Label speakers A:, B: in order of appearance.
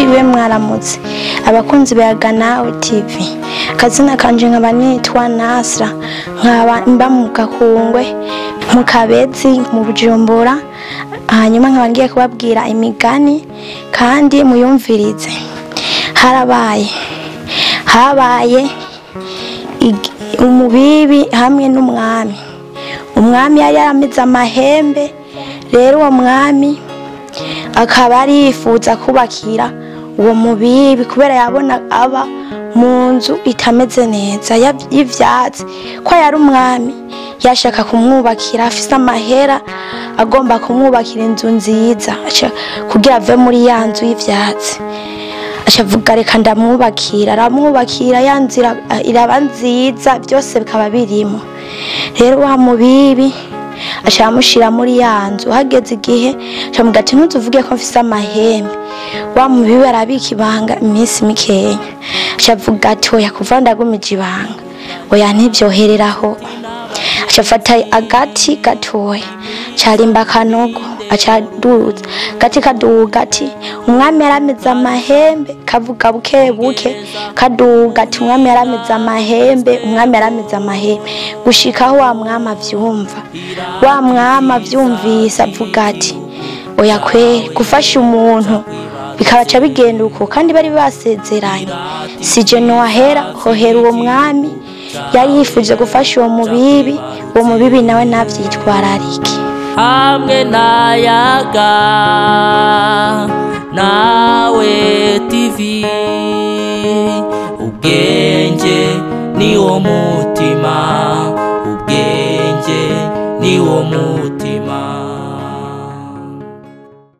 A: Mwiriwe, mwaramutse, abakunzi ba Nawe TV. Akazina kanje nkaba nitwa Nasra, nkaba mba mu Gakungwe, mu Kabezi, mu Bujumbura. Hanyuma nkaba ngiye kubabwira imigani kandi muyumvirize. Harabaye, habaye umubibi hamwe n'umwami. Umwami yari yaramize amahembe. Rero uwo mwami akaba arifuza kubakira uwo mubibi, kubera yabona aba mu nzu itameze neza y'ivyatsi. Ko yari umwami, yashaka kumwubakira, afise amahera, agomba kumwubakira inzu nziza kugira ave muri ya nzu y'ivyatsi. Acavuga: "Reka ndamwubakira." Aramwubakira ya nzu, iraba nziza, byose bikaba birimo. Rero wa mubibi aca amushira muri ya nzu. Hageze igihe aca ati: "Ntuzuvuge ko mfise amahembe." Wa mubibi arabika ibanga iminsi mikeya. Aca avuga ati: "Oya, kuva ndagumije ibanga, oya, ntibyohereraho." Aca afata agati gatoya, carimba akanogo, aca aduza gati, kaduga ati: "Umwami yaramize amahembe." Kavuga buke buke, kaduga ati: "Umwami yaramize amahembe, umwami yaramize amahembe," gushikaho wa mwami avyumva. Wa mwami avyumvise avuga ati: "Oya kweri, gufasha umuntu bikabaca bigenda uko, kandi bari basezeranye, sije nohera, hohera uwo mwami yari yifuje gufasha uwo mubibi, uwo mubibi nawe navyitwararike."
B: Hamwe na Yaga Nawe TV, ubwenge ni wo mutima, ubwenge ni wo mutima.